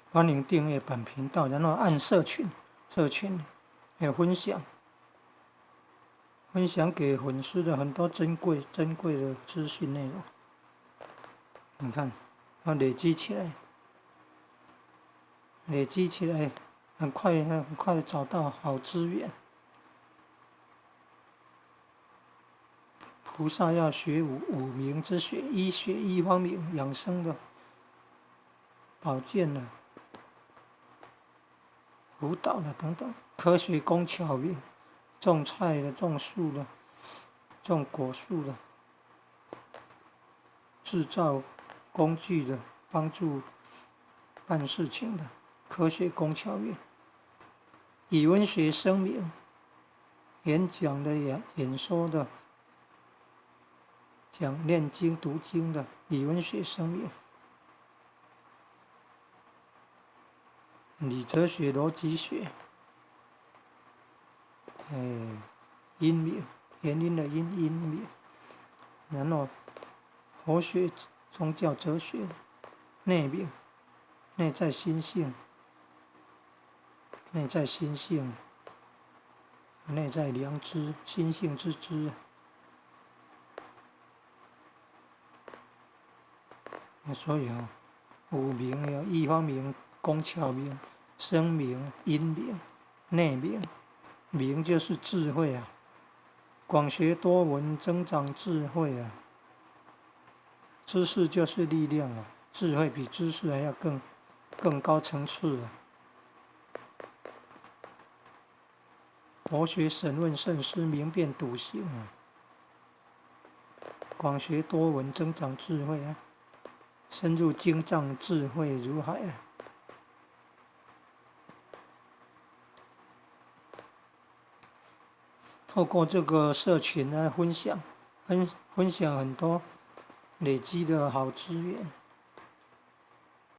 欢迎订阅本频道，然后按社群，社群还有分享，分享给粉丝的很多珍贵珍贵的资讯内容。你看，要累积起来，累积起来，很快很快的找到好资源。菩萨要学五明之学，医学医方明养生的保健的辅导的等等，科学工巧明，种菜的、种树的、种果树的，制造工具的，帮助办事情的，科学工巧明，语文学声明，演讲的演说的。讲念经读经的语文学声明，理哲学逻辑学，哎，因明，原因的因因明，然后佛学宗教哲学的内明，内在心性，内在心性，内在良知，心性之知。所以啊，五明有一方明、工巧明、声明、因明、内明，明就是智慧啊。广学多闻，增长智慧啊。知识就是力量啊，智慧比知识还要更高层次啊。佛学审问慎思，明辨笃行啊。广学多闻，增长智慧啊。深入经藏，智慧如海啊！透过这个社群来分享，分享很多累积的好资源。